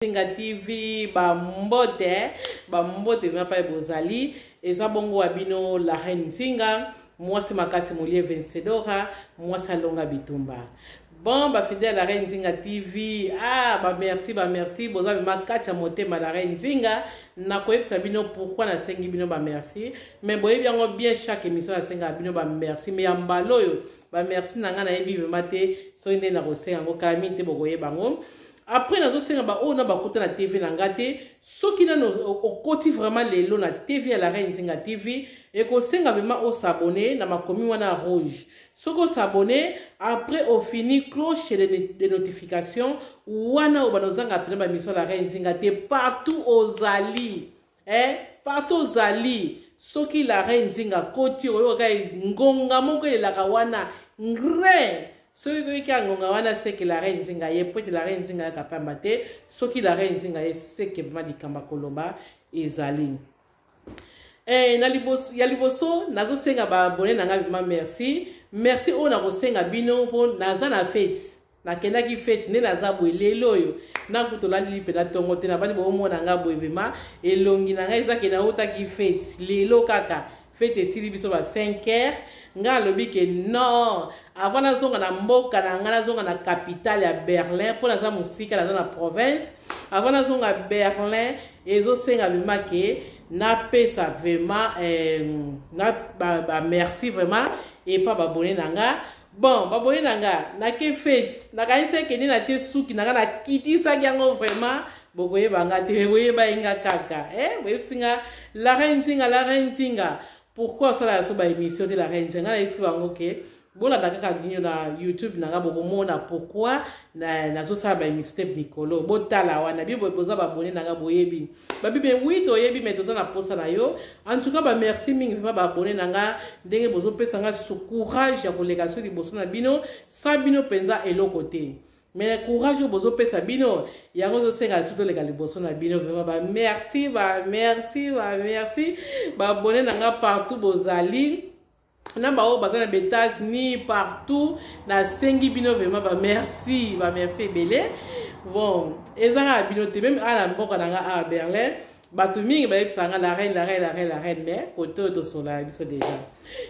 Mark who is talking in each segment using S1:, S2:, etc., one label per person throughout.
S1: Nzinga TV ba mbote ba mbote bino pa bozali eza bongo wa bino la reine Nzinga mwasi makasi molie vencedora mwasi alonga bitumba. Bon ba fidèle la reine Nzinga TV, ah ba merci ba merci boza bima kati ya motema la reine Nzinga. Nakoyebisa bino pourquoi nasengi bino ba merci, mais boyebi yango bien, chaque émission nasenga bino ba merci, mais ya mbala oyo ba merci na ngai nayebi vraiment te soki nde nakosenga yango kala mingi te, bokoyeba yango après. Nazosenga baoyo na bakuta na TV na nga te, soki nano okoti vraiment lelo na TV ya la reine Nzinga TV, ekosenga vraiment os'abonner na makomi wana rouge. Soki os'abonner, après ofini cloche de notification wana, oyo banozanga mpena bamission la reine Nzinga te partout ozali, partout ozali. Soki la reine Nzinga koti, oyoka ngonga moko elelaka wana ngrin. Soki koyoki ya ngonga wana, seke la reine Nzinga ye, po ete la reine Nzinga yaka pamba te. Soki la reine Nzinga ye, seke vraiment likambo koloba ezali. Na liboso, ya liboso nazosenga baabonnés na ngai vraiment merci, merci oyo nakosenga bino mpo naza na fête, nakendaki fête nde naza boye lelo oyo. Nakuta olandili mpe na ntongo te, nabandi boomona nga boye, vraiment elongi na ngai ezake nautaki fête lelo kaka. Fête esili biso ba 5 heures. Ngai alobi ke non, avant nazonga na mboka na ngai, nazonga na capitale ya Berlin mpo naza mosika, naza na province. Avant nazonga Berlin, ezosenga vraiment ke napesa vraiment na ba merci vraiment epa baabonnés na nga. Bon, baabonnés na nga, nake fête, nakanisi ekende natie suki na nga, nakitisaki yango, vraiment bokoyeba nga te, boyeba ye nga kaka. Boyebisi nga: "La reine Nzinga, la reine Nzinga, pourquoi osalaka so baémission te?" La reine Nzinga, nayebisi bango ke bolanda kaka bino na YouTube na nga, bokomona pourquoi nazosala baémission te mikolo. Botala wana, bino boza baabonnés na nga, boyebi. Babi be oui, toyebi, mais toza na posa na yo. En tout cas bamerci mingi vraiment baabonnés na nga, ndenge bozopesa nga susu courage ya koleka so liboso na bino. Sa bino mpenza eloko te, mais courage oyo bozopesa bino, yango ozosenga lisusu toleka liboso na bino. Vraiment bamerci, bamerci, bamerci baabonnés na nga partout bozali, na baoyo baza na baÉtats-Unis, partout, nasengi bino vraiment bamerci, bamerci ebele. Bon, eza kaka bino te, même awa na mboka na nga awa Berlin, bato mingi bayebisaka nga: "La reine, la reine, la reine, la reine." Mais kote oyo tosolaka biso déjà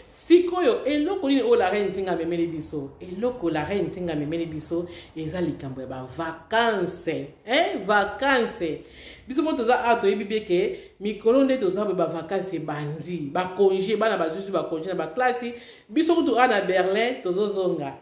S1: sikoyo, eloko nini oyo la reine Nzinga amemeli biso? Eloko la reine Nzinga amemeli biso eza likambo ya bavacances, hein? Vacances, biso mo toza awa, toyebi bien ke mikolo nde toza boye, bavacances ebandi, bacongé, bana bazwizwi bacongé na baclasse. Biso kutu awa na Berlin tozozonga,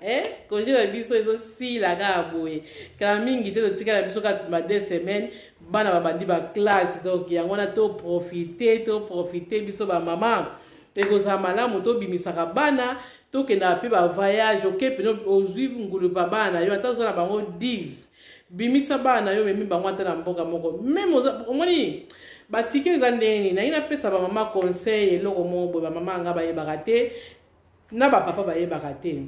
S1: congé na biso ezosila kaka boye, kala mingi te, totikala biso kaka ba 2 semaines, bana babandi baclasse. Donc yango wana toprofite, toprofite biso bamama, ekozala malamu tobimisaka bana, tokendaka mpe bavoyage. Oke pene, ozwi ngulu pa bana na yo, ata oza na bango 10, bimisa bana na yo, memi bango ata na mboka moko même. Omoni batike eza ndenge nini? Nayi napesa bamama conseil, eloko moko boye bamama yanga bayebaka te, na bapapa bayebaka te.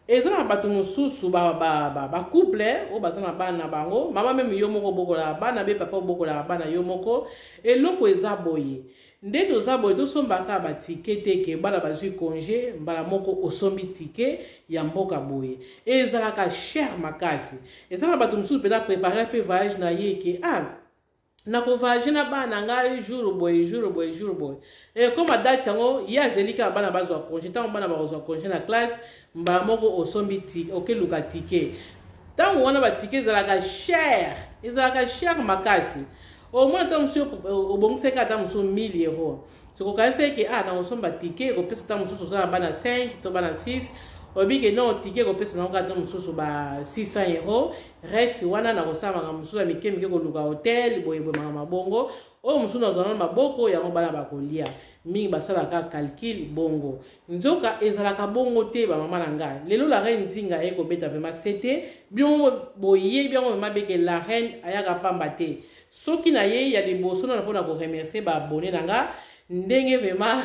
S1: Eza na bato mosusu, bacouple oyo baza na bana na bango, mama même yo moko obokolaka bana be, papa obokolaka bana yo moko. Eloko eza boye, nde toza boye, tosombaka batike te ke bana bazwi congé, mbala moko osombi tike ya mboka boye, ezalaka cher makasi. Eza na bato mosusu mpenza prépare mpe voyage na ye ke ah, nakovoyage na bana ngai jour boye, jour boye, jour boye. Ekoma date yango, ye azeli kaka bana bazwa congé. Ntango bana bakozwa congé na classe, mbala moko osombi, okeluka tike. Ntango wana batike ezalaka cher, ezalaka cher makasi. Omona ntango mosusu obongisaki ata mosusu 1000 euro, soki okanisi eke ah, nakosomba tike ekopesa, ntango mosusu oza na bana 5 to bana 6, oyebi ke non, tike ekopesa nango kaka mosusu ba 600 euro, reste wana nakosala makambo mosusu ya mike mike, koluka hotel boyeboye, makambo mabongo oyo mosusu nazwa nano maboko, yango bana bakolia mingi. Basalaka calcul bongo, nzoka ezalaka bongo te. Bamama na ngai, lelo la reine Nzinga aye kobeta vraiment sete. Bino boyebi yango vraiment beke la reine ayaka pamba te. Soki na ye ya liboso nano mpona koremercier baabonnés na nga, ndenge vraiment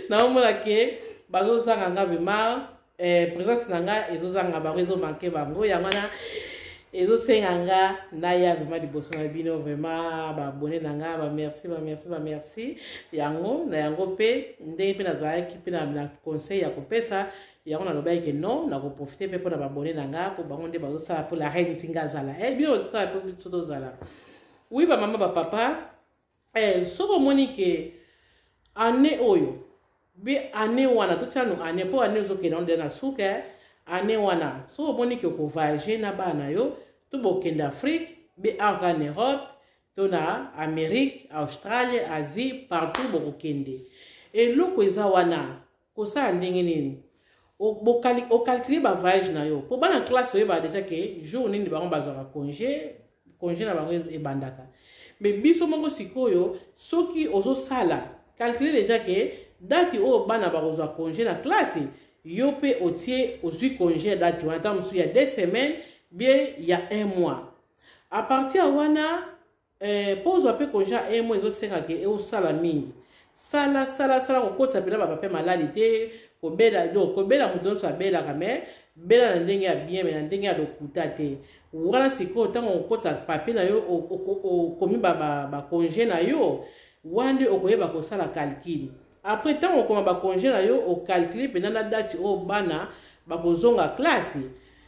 S1: naomona ke bazozanga nga vraiment, présence na nga ezozanga bango, ezomanquer bango. Yango wana ezosenga nga naya vraiment liboso na bino. Vraiment baabonnés na nga, bamerci, bamerci, bamerci. Yango na yango mpe ndenge mpe nazalaki mpe na conseil ya kopesa yango, nalobaki ke non, nakoprofite mpe mpona baabonnés na nga, mpo bango nde bazosala mpo la reine Nzinga azala. Bino bozosala mpo biso tozala. Oui, bamama, bapapa, soki omoni ke année oyo be année wana, totia no année mpo année ozokende nde na suka année wana, soki omoni ke okovoyage na bana na yo, to bokende Afrique, be awa kaka na Europe, to na Amérique, Australie, Asie, partout bokokende, eloko eza wana, kosala ndenge nini? Ocalculer bavoyage na yo mpo bana classe, oyebaka déjà ke jour nini bango bazwaka congé, congé na bango ebandaka. Mais biso moko sikoyo, soki ozosala calcule déjà ke date oyo bana bakozwa congé na classe, yo mpe otie, ozwi congé ya date wana, ntango mosusu ya 2 semaines bien ya un mois. À partir ya wana, mpo ozwa mpe congé ya un mois, ezosenga ke osala mingi, sala, sala, sala, kokotisa mpena bapapier maladi te, kobela. Donc kobela, moto nyonso abelaka, mais bela na ndenge ya bien, mais na ndenge ya lokuta te. Wana sikoyo, ntango okotisa papier na yo, okomi bacongé na yo wana, nde okoyeba kosala calcul. Après, ntango okoma bacongé na yo, ocalculer mpena na date oyo bana bakozonga classe.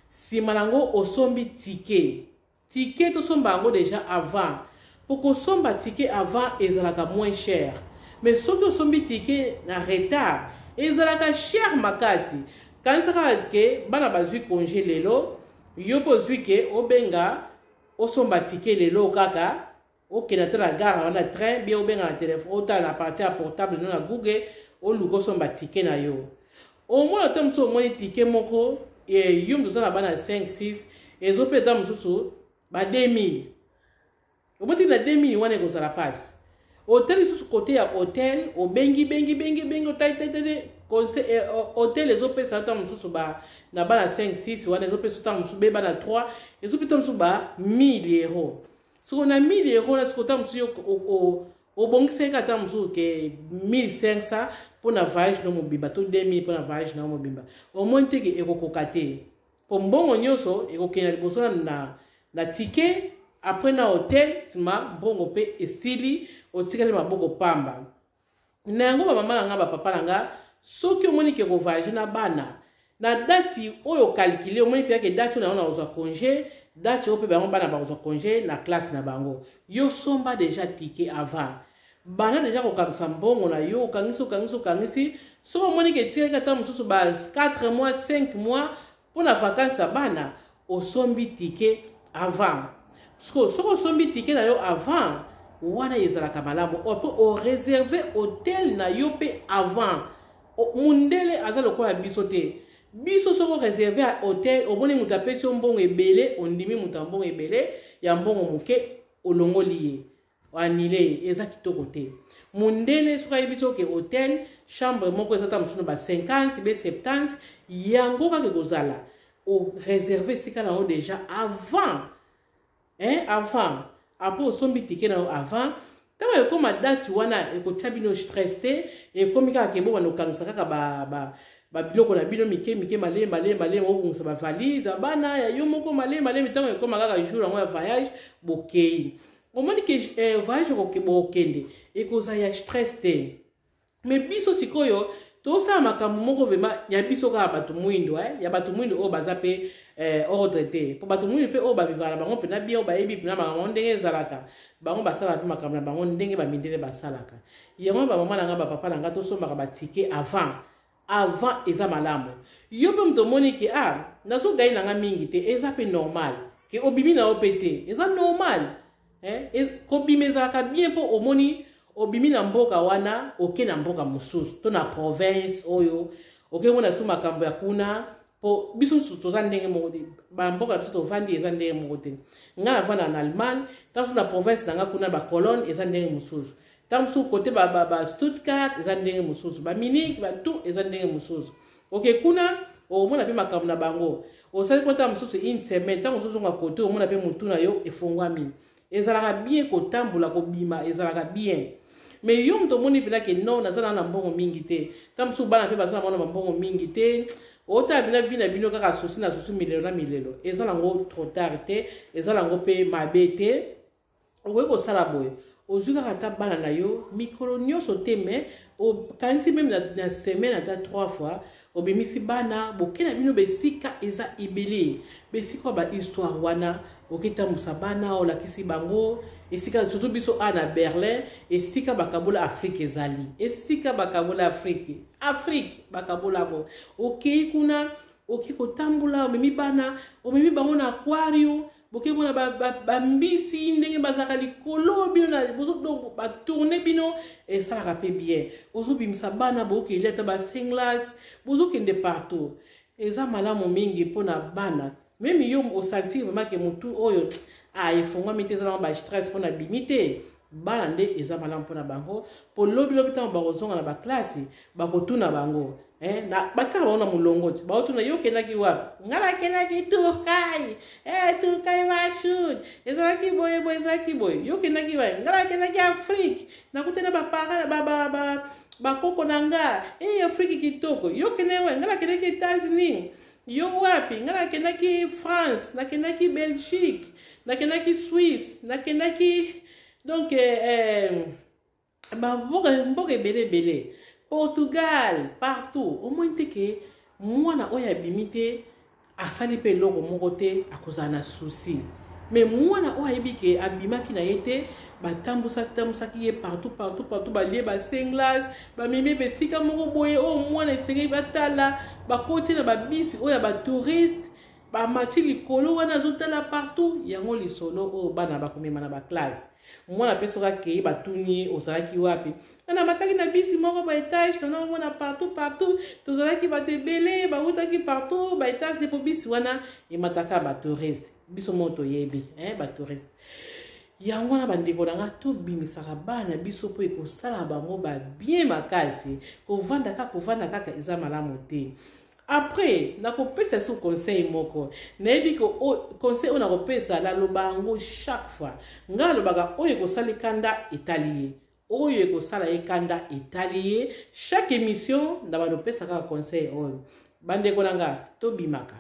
S1: Nsima nango, osombi ticket. Ticket, tosomba yango déjà avant, po kosomba ticket avant ezalaka moins cher. Mais soki osombi ticket na retard, ezalaka cher makasi. Kanisa kaka ke bana bazwi congé lelo, yo mpe ozwi ke obenga, osomba ticket lelo kaka, okende ata na gare wana, train, bien obenga na telefone, otala na partir ya portable no na Google, oluka osomba ticket na yo. Omona te mosusu omoni ticket moko, yo moto oza na bana 5, 6, ezopesa ta mosusu ba 2000. Oboti na 2000 wana, ekozala mpasi. Otali lisusu kote ya hotel, obengi, bengi, bengi, bengi, otali tete hotel ezopesa ta mosusu ba na bana 5, 6 wana, ezopesa ta mosusu be bana 3, ezopesa mosusu ba 1000 euro. Soko na 1000 euro na siko, ta mosusu yo obongisaki ata mosusu ke 1500 mpona voyage no mobimba, to 2000 mpona voyage na yo mobimba, omoni te ke ekokoka te, mpo mbongo nyonso ekokende liboso na ticket, après na hotel, nsima mbongo mpe esili, otikali maboko pamba. Na yango, bamama na nga, bapapa na nga, soki omoni ke kovoyage na bana na date oyo ocalculer, omoni mpenza ke date oyo nango nakozwa congé, date oyo mpe bango bana bakozwa congé na classe na bango, yo somba déjà ticket avant. Banda déjà kokangisa mbongo na yo, okangisi, okangisi, okangisi. Soki omoni ke etikaki ata mosusu ba 4 mois, 5 mois mpo na vacances ya bana, osombi ticket avant. Soki osombi ticket na yo avant wana, ezalaka malamu mpo oréserver hotel na yo mpe avant. Mundele aza lokola biso te. Biso, soki oréserver ya hotel, omoni moto apesi yo mbongo ebele, ondimi moto ya mbongo ebele, ya mbongo moke, olongoli ye, oannuler ye, eza kitoko te. Mundele, soki ayebi soki hotel chambre moko eza ta mosusu na ba 50 be 70, yango kaka ekozala. Oréserver esika na yo déjà avant, hein, avant. Après, osombi ticket na yo avant. Ntango ekóma date wana, ekotia bino stress te. Ekomi kaka ke bobanda kokangisa kaka babiloko na bino mike mike, malemi, malemi, malemi, obongisa bavalise ya bana, ya yo moko, malemi, malemi. Ntango ekóma kaka jour yango ya voyage, bokei, omoni ke voyage bokokende ekozala ya stress te. Mais biso sikoyo, tosala makambo moko vraiment ya biso kaka bato mwindo, ya bato mwindo oyo baza mpe ordre te, mpo bato mwindo mpe oyo bavivaka na bango mpena bien, oyo bayebi mpena makambo ndenge ezalaka, bango basalaka mpe makambo na bango ndenge bamindele basalaka yango. Bamama na nga, bapapa na nga, tosombaka baticket avant. Avant eza malamu. Yo mpe moto omoni ke ah, nazogai na nga mingi te, eza mpe normal ke obimi na yo mpe te, eza normal, eh? Kobima ezalaka bien, mpo omoni obimi na mboka wana, oke na mboka mosusu to na province oyo, oke mona so makambo ya kuna, mpo biso mosusu toza ndenge moko te. Bamboka na biso tovandi eza ndenge moko te. Ngai navanda na Allemagne, ntango mosusu na province na nga kuna, bacolonne eza ndenge mosusu, ntango mosusu kote ba Stuttgart eza ndenge mosusu, bamunich, batu eza ndenge mosusu. Oke kuna, okomona mpe makambo na bango. Osali mpo ntango mosusu une semaine, ntango mosusu ozonga kote, omona mpe motu na yo efungwami. Ezalaka bien kotambola, kobima ezalaka bien. Mais yo moto omoni mpena ke non, naza na mbongo mingi te, ntango mosusu bana mpe baza na mwana bambongo mingi te, otala bina vie na bino kaka susi na susi, milelo na milelo, eza nango trop tard te, eza nango mpe mabe te. Okoki kosala boye: Ozwi kaka ata bana na yo mikolo nyonso te, mais okanisi meme na semaine ata 3 fois, obimisi bana, boke na bino besika eza ebele, besika ba histoire wana, oketambusa bana, olakisi bango esika. Surtout biso a na Berlin, esika bakabola Afrique ezali, esika bakabola Afrique, Afrique bakabola yango. Okei kuna, oke kotambola, omemi bana, omemi bango na aquarium, boke mona bambisi ba, ba ndenge bazalaka likolo, bino batourne bino, esalaka mpe bien. Ozobimisa bana, bokeli ata basenglas, bozokende partout, eza malamu mingi mpona bana. Même yo osentir vraiment ke motu oyo ah, efongwami te, ezalaka bastress mpona bimi te, bana nde eza malamu mpona bango, mpo lobilobi ntango bakozonga na baklase, bakotuna bango, eh, na batiaka bango na molongo ti baotuna: "Yo okendaki wapi?" "Nga nakendaki Turkai, eh, Turkai bashud ezalaki boye boye, ezalaki boye." "Yo okendaki wapi?" "Nga nakendaki Afrique, nakutana baparent ba, ba, ba, bakoko na nga, eh, Afrique kitoko." "Yo okendaki wapi?" "Nga nakendaki États-Unis." "Yo wapi?" "Nga nakendaki France, nakendaki Belgique, nakendaki Suisse, nakendaki donc eh, bamboka mboka ebele ebele, Portugal, partout." Omoni te ke mwana oyo abimi te, asali mpe eloko moko te, akozala na souci. Mais mwana oyo ayebi ke abimaki na ye te, batambusaki ye partout, partout, partout, balie basenglas, bamemi besika moko boye oyo mwana esengeli batala, bakoti na babisi oyo ya batouriste, bamati likolo wana, azotala partout. Yango lisolo oyo bana bakomema na baklasse. Mwana mpe soki akei, batuni ye: "Ozalaki wapi?" "Namataki na bisi moko baétage, naomona partout partout, tozalaki bato ebele, bawutaki partout, baétage nde, mpo bisi wana emataka batouriste." Biso moko toyebi batouriste yango wana. Bandeko na nga, tobimisaka bana biso mpo ekosala bango babien makasi. Kovanda kaka, kovanda kaka eza malamu te. Après, nakopesa so conseil moko. Nayebi conseil oyo nakopesa, naloba yango chaque fois. Ngai alobaka: oyo ekosala ekanda etali ye, oyo ekosala ye kanda etali ye. Chaque émission na banopesa kaka conseil oyo. Bandeko na nga, tobimaka,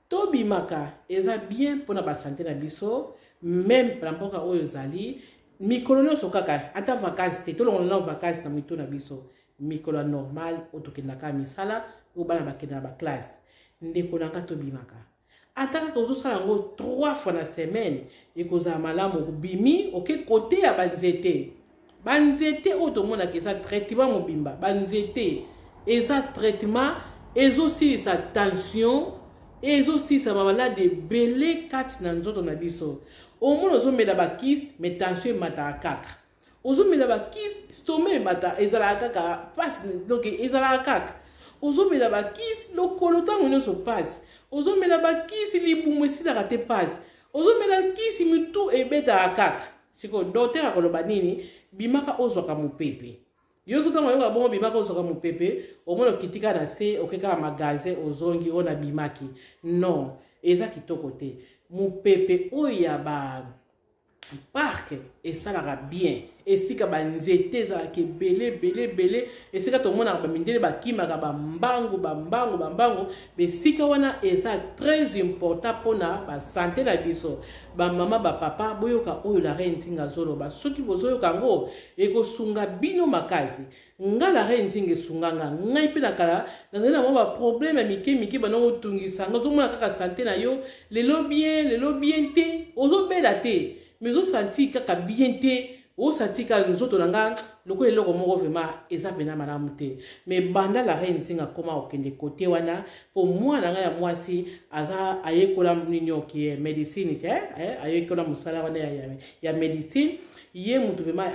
S1: tobimaka, eza bien mpona basanté na biso. Même na mboka oyo ezali mikolo nyonso kaka, ata vacance te, tolongola nao vacance na mito na biso. Mikolo ya normal oyo tokendaka misala, oyo bana bakenda na baklasse, ndeko na nga, tobimaka. Ata kaka ozosala yango trois fois na semaine, ekozala malamu. Obimi, oke kote ya banzete, banzete oyo tomonaka eza traitement mobimba. Banzete eza traitement, ezosilisa tension, ezosilisa bamaladi ebele kati na nzoto na biso. Omona ozomela bakisi, mais tension emataka kaka. Ozomela bakisi, estomac emata, ezalaka kaka pasi, donc ezalaka kaka. Ozomela bakisi, lokolo ntango nyonso pasi. Ozomela bakisi, libumu esilaka te, pasi. Ozomela kisi, mitu ebetaka kaka. Sikoyo docteur akoloba nini? "Bimaka, ozwaka mopepe." Yo so ntango oyoka bongo, "Bimaka, ozwaka mopepe", omona okitika na se, oke kaka magasin, ozongi oyo nabimaki. Non, eza kitoko te. Mopepe oyo ya ba parc esalaka bien, esika banzete ezalaka ebele ebele ebele, esika tomonaka bamindele bakimaka bambangu bambangu bambangu, besika wana eza très important mpona basanté na biso. Bamama, bapapa, boyoka oyo la reine Nzinga azoloba. Soki bozoyoka yango, ekosunga bino makasi. Nga la reine Nzinga, esunganga ngai mpe na kala. Nazali na mwa baproblème ya mike mike, banda kotungisa nga. Ozomona kaka santé na yo lelo bien, lelo bien te. Ozobela te, mais ozosentir kaka bien te, osentir kaka nzoto na nga lokola eloko moko vraiment eza mpena malamu te. Mais banda la reine Nzinga akoma kokende kote wana, mpo mwana ngai ya mwasi aza ayekola nini oki médecine, eh? Ayekola mosala wana ya médecine. Ye moto vraiment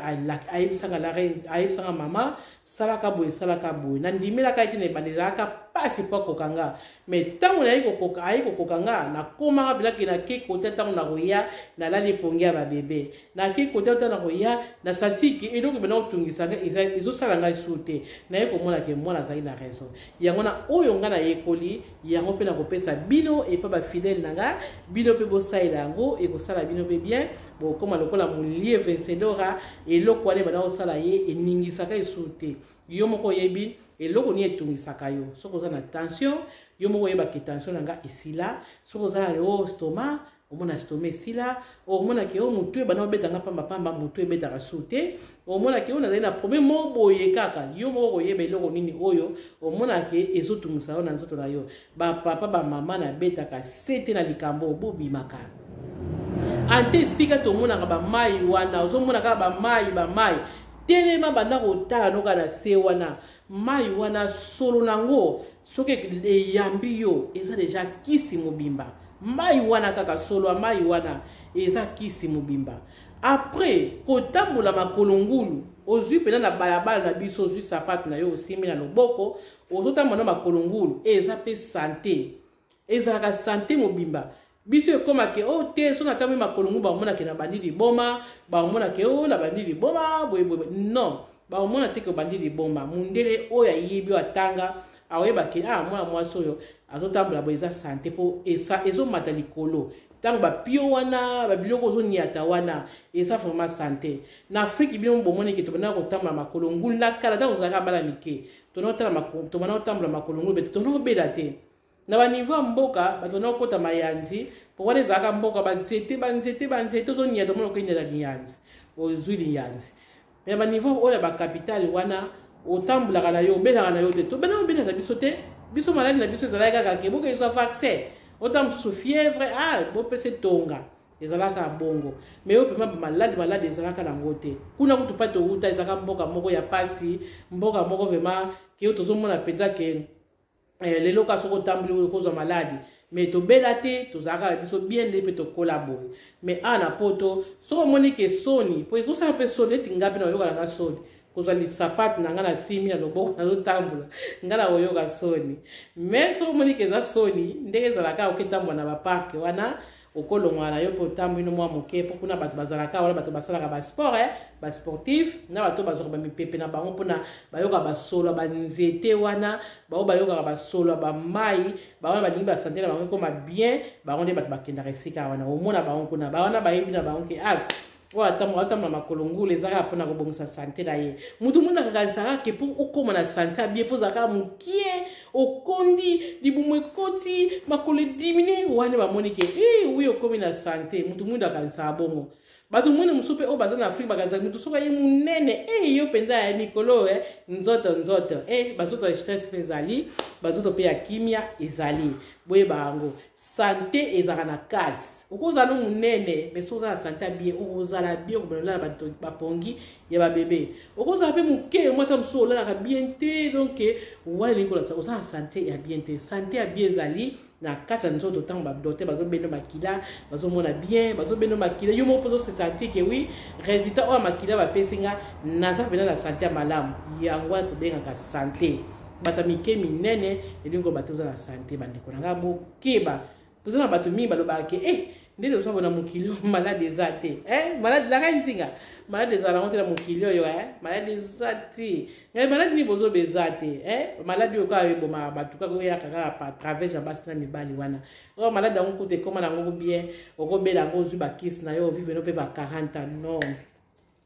S1: ayebisaka la reine, ayebisaka: "Mama, salaka boye, salaka boye." Nandimelaka ete na ebanda ezalaka mpasi mpo akoka nga, mais ntango naye kokoka, aye kokoka nga, nakomaka mpenza nake kote. Ntango nakoya, nalali epongi ya babebe, nake kote. Ntango nakoya, nasanti ke eloko ebanda kotungisa nga ezosala ngai su te. Naye komona ke mwana azali na raison. Yango na oyo nga nayekoli yango mpe nakopesa bino epa bafidèle na nga. Bino mpe bosalela yango, ekosala bino mpe bien, bokóma lokola molie vencedora. Eloko wana ebanda kosala ye, eningisaka esu te. Yo moko oyebi eloko nini etungisaka yo. Soki oza na tension, yo moko oyebaka: tension na nga esila. Soki oza na o estomac Omona stoma esila, omona ke o motu ebanda kobeta nga pamba pamba, motu ebetaka su te. Omona ke oyo nazali na problème moko boye, kaka yo moko koyeba eloko nini oyo omona ke ezotungisa yo na nzoto na yo. Bapapa, bamama, nabetaka sete na likambo bobimaka ante esika tomonaka bamai wana. Ozomona kaka bamai, bamai, telema, banda kotala noka na se wana, mai wana, solo nango soki eyambi yo, eza deja kisi mobimba. Mai wana, kaka solo ya mai wana eza kisi mobimba. Après kotambola makolo ngulu, ozwi mpena na balabala na biso, ozwi sapate na yo, osimbi na loboko, ozotambola na makolo ngulu, eza mpe santé, ezalaka santé mobimba. Biso ekóma ke o te, so natamboli makolo ngulu, baomonake na bandi liboma, baomonake o na bandi liboma boyeboye. Non, baomona te ke obandi liboma. Mundele oyo ayebi, oyo atanga, akoyeba ke ah, mwana mwasi oyo azotambola boye, eza santé, mpo ezomata likolo ntango bapio wana, babiloko ozoniata wana, eza vraiment santé. Na Afrique, bino bomoni ke tobandaka kotambola makolo ngulu na kala. Ntango ozalaka bana mike, tobanda kotambola makolo ngulu, bete tona kobela te. Na baniveau ya mboka, bato banda kokota mayanzi, mpo wana ezalaka mboka banzete, banzete, banzete, ozoniata, omona okendela liyanzi, ozwi liyanzi. Me baniveau oyo ya bacapitale wana, otambolaka na yo, obelaka na yo te. Tobela, obela na biso te. Biso maladi na biso ezalaki kaka ke boke ezwa vaccin, ota mosusu fièvre, ah, bopesa etonga, ezalaka bongo. Mais oyo mpema maladi, maladi ezalaka nango te kuna. Kutu mpa touta, ezalaka mboka moko ya pasi, mboka moko vraiment ke oyo tozomona mpenza ke lelo kaka soki otamboli oyo okozwa maladi. Mais tobela te, tozalaka na biso bien nde mpe tokola boye. Mais awa na Poto, soki omoni ke soni, po ekosala mpe soni, neti nga mpe na oyoka na nga soni kozwa lisapate na nga na simi na loboko, nazotambola, nga na koyoka soni. Mais soki omoni ke eza soni, ndenge ezalaka, oketambola na baparc wana, okolongwa na yo mpe otambwi no mwa moke, mpo kuna bato bazalaka wana, bato basalaka basport, basportif na bato bazwaka bamipepe na bango mpona bayoka basolo ya banzete wana, bango bayokaka basolo ya bamai. Bango balingi basanté na bango ekoma bien. Bango nde bato bakendaka esika wana, omona bango kuna, bawana bayebi na bango ke ah, oyo atambola makolo ngulu, eza kaka mpona kobongisa santé na ye. Motu monaka kanisaka ke mpo okóma na santé ya bien, fo ozala kaka mokie, okondi, libumu ekoti, makolo ediminuer, wana bamoni ke e wi, okómi na santé. Motu mwindu akanisaka bongo. Bato mwindu mosusu mpe oyo baza na Afrique bakanisaka motu soki aye monene, e yo mpenza ya mikolo e nzoto, nzoto e banzoto ya stress mpe ezali, banzoto mpe ya kimia ezali. Boyeba yango, santé ezalaka na kati. Okozala no monene, mais soki oza na santé ya bien, okozala bien, okobana olala bapongi ya babebe. Okozala mpe moke, mwata mosusu olalaka bien te, donc wana elingi kolakisa oza na santé ya bien te. Santé ya bien ezali na kati ya nzoto. Ntango badocteur bazobenda makila, bazomona bien, bazobenda makila, yo moko mpo ozosentir ke oui, résultat oyo ya makila bapesi nga, naza mpena na santé ya malamu. Yango wana tobengaka santé. Bato ya mike, minene, elingi koloba te oza na santé. Bandeko na ngai, bokeba. Toza na bato mingi balobaka ke eh, nde toza bona mokili oyo, maladi eza te. Eh, maladi laka nzinga, maladi ezala yango te na mokili oyo. Eh, maladi eza te. Ngai, maladi nini bozoba eza te? Eh, maladi oyo kaka ebomaka bato, kaka oyaka kaka par travers ya basi na mibali wana. Oyo maladi yango kuta ekóma nango bien, okobela yango, ozwi bakisi na yo, ovivre no mpe ba 40 ans. Non,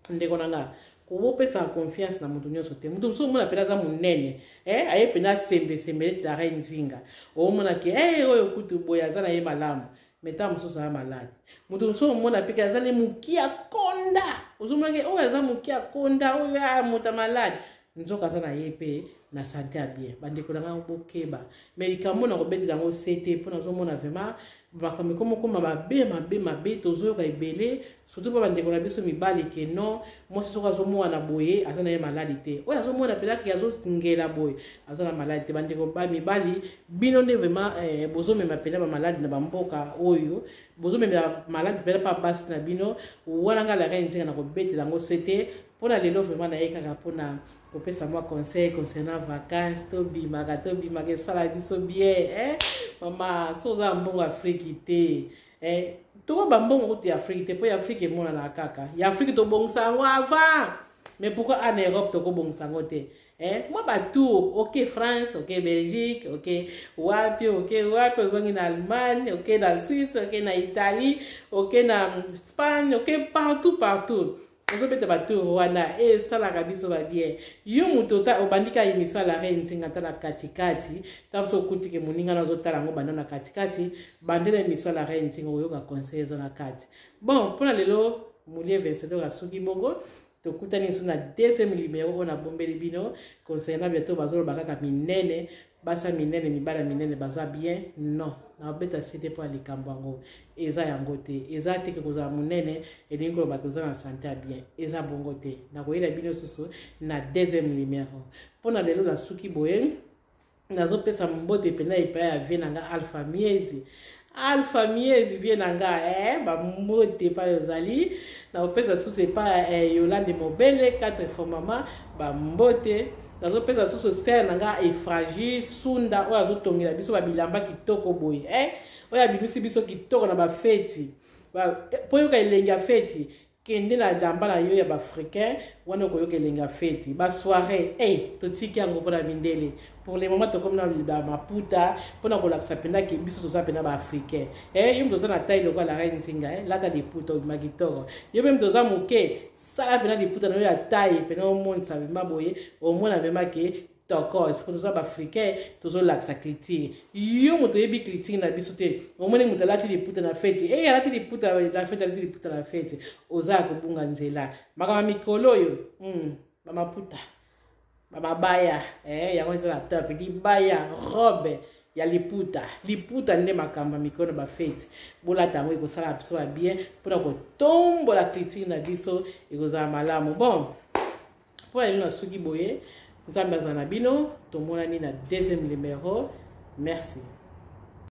S1: ndeko na nga, kobopesaka confiance na moto nyonso te. Moto mosusu omona mpena aza monene, aye mpena asembesembe neti la reine Nzinga, omonaki eh, oyo kutu boye aza na ye malamu, mais ntango mosusu aza malade. Moto mosusu omona mpe aza ne moki ya konda, ozomonaki oyo aza moki ya konda, oyo ya moto ya malade, nzoka aza na ye mpe na santé ya bien. Bandeko na ngai, bokeba. Mais likambo na kobetela yango se te, mpo nazomona vraiment makambo ekomokoma mabe, mabe, mabe. Tozoyoka ebele, surtout mpo bandeko na biso mibali, ke non, mwasi soki azomona boye, aza na ye maladi te. Oyo azomona mpelaki azongela boye, aza na maladi te. Bandeko ba mibali, bino nde vraiment bozomema mpena bamaladi na bamboka oyo, bozomemela maladi mpena mpa basi na bino wana. Ngai la reine Nzinga na kobetela yango se te. Mpona lelo vraiment naye kaka mpona kopesa mwa conseil concernant vacances. Tobimaka, tobimaka, esala biso bien. Eh? Mama, so oza na mbongo Afrique te, eh? Toko bambongo kutu ya Afrique te, mpo ya Afrique emonanaka kaka ya Afrique, tobongisa yango avant. Mais pourquoi en Europe tokobongisa yango te? Eh? Mwa batour, ok France, ok Belgique, ok wapi, ok wapi, ozongi na Allemagne, ok na Suisse, ok na Italie, ok na Espagne, ok partout, partout. Ozobeta batour wana esalaka biso babien. Yo moto obandi ka émission ya la reine Nzinga ata na katikati, ntango mosusu okutike moninga na ozotala yango banda na katikati, bandela émission ya la reine Nzinga, oyoka conseil eza na kati. Bon, mpona lelo Mulie Vencedor asuki bongo. Tokutani lisusu na deuxième numéro oyo nabombeli bino concernant bientôt. Bazoloba kaka minene, basa minene, mibala minene baza bien. Non, nabeta sete mpo ya likambo yango eza yango te. Eza te ke kozala monene elingi koloba ke oza na sante ya bien. Eza bongo te. Nakoyela bino susu na deuxième numéro. Mpo na lelo nasuki boye. Nazopesa mbote mpenza epai ya vie na nga Alpha Miezi, Alpha Miezi vie na nga, bambote epai ozali. Nakopesa susu epai Yolande Mobele 4 fois mama, bambote. Nazopesa susu sere na nga Efragi Sunda oyo azotongela biso babilamba kitoko boye, oyo abimisi biso kitoko na bafeti. Mpo yoka elengi ya feti, kende na lamba na yo ya baafricain wana, okoyoka elengi ya feti, basoirée. Hey, totiki yango mpona mindele. Pour le moment tokomi na bamaputa mpona kolakisa mpenza ke biso toza mpenza baafricain. Yo moto oza na taille lokola la reine Nzinga, lata liputa, obima kitoko. Yo mpe moto oza moke, sala mpenza liputa na yo ya taille mpenza, omonisa vraimen boye, omona vraimen ke tokos, mpo toza baafricain, tozolakisa culture. Yo moto oyebi culture na biso te, omoni moto alati liputa na feti, e alati liputa na feti, alati liputa na feti, oza ya kobunga nzela. Makambo mikolo oyo, bamaputa, bamabaya, yango eza na top. Libaya, robe ya liputa, liputa nde makambo ya mikolo na bafeti. Bolata yango, ekosala biso ya bien mpona kotombola culture na biso, ekozala malamu. Bon, mpo na lelo nasuki boye. Nzambe aza na bino. Tomonani na deuxième numéro. Merci.